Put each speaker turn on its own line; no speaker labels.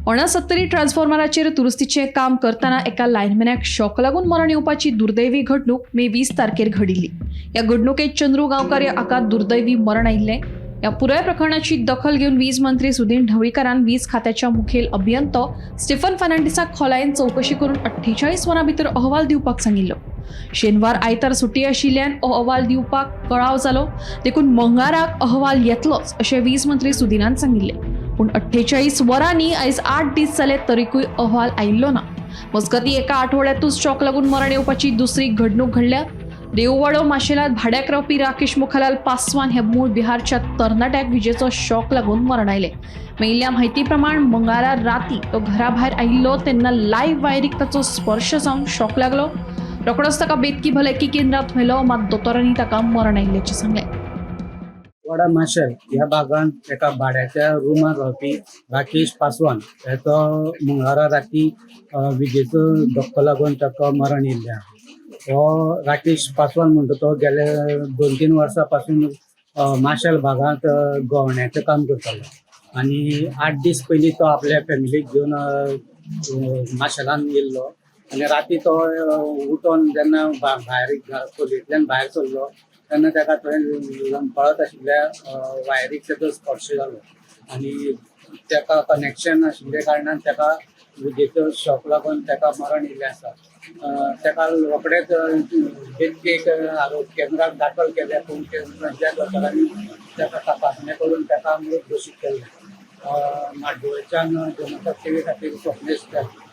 होणा सत्तरी ट्रान्सफॉर्मराचेर दुरुस्तीचें काम करतना एका लायनमॅनाक शॉक लागून मरण येवपाची दुर्दैवी घडणूक मे 20 तारखेर घडिल्ली. ह्या घडणुकेत चंद्रू गांवकार हाका दुर्दैवी मरण आयिल्लें. ह्या पुराय प्रकरणाची दखल घेवन वीज मंत्री सुदीन ढवळीकारान वीज खात्याच्या मुखेल अभियंतो स्टीफन फर्नांडीसाक खोलायेन चवकशी करून 48 वरां भितर अहवाल दिवपाक सांगिल्लो. शेनवार आयतार सुटी आशिल्ल्यान अहवाल दिवपाक कळाव जालो, देखून मंगळाराक अहवाल येतलोच अशें वीज मंत्री सुदिनान सांगिल्लें. पूण 48 वरांनी आयज 8 दीस जाले तरीकूय अहवाल आयिल्लो ना. मजगतीं, एका आठवड्यातूच शॉक लागून मरण येवपाची दुसरी घडणूक घडल्या. देववाडो माशेलात भाड्याक रावपी राकेश मुखालाल पासवान ह्या मूळ बिहारच्या तरणाट्याक विजेचो शॉक लागून मरण आयलें. मेळिल्ल्या म्हायती प्रमाण मंगळारा राती तो घरा भायर आयिल्लो तेन्ना लायव्ह वायरीक ताचो स्पर्श जावन शॉक लागलो. रोखडोच ताका बेतकी भलायकी केंद्रात व्हेलो, मात दोतोरांनी ताका मरण आयिल्ल्याचें सांगलें.
वाडा माशेल ह्या भागांत एका भाड्याच्या रुमार रावपी राकेश पासवान हेचो मंगळारा राती विजेचो धक्को लागून ताका मरण येयल्लें आहा. हो राकेश पासवान म्हणटा तो गेले 2-3 वर्सां पासून माशेल भागांत गवण्याचें काम करतालो आनी 8 दीस पयलीं तो आपल्या फॅमिलीक घेवन माशेलान येयल्लो आनी राती तो उठोन जेन्ना भायर खोलयेंतल्यान भायर सरलो तेन्ना ताका थंय लंपळत आशिल्ल्या वायरीक ताचो स्पर्श जालो आनी ताका कनेक्शन आशिल्ल्या कारणान ताका विजेचो शॉक लागून ताका मरण येयल्लें आसा. ताका रोखडेच बेतकेक आरोग्य केंद्रात दाखल केले, पूण थंयच्या दोतोरांनी ताका तपासणी करून ताका मृत घोशीत केल्लें. म्हाड्डोळच्यान जनता सेवे खातीर स्वप्नेश.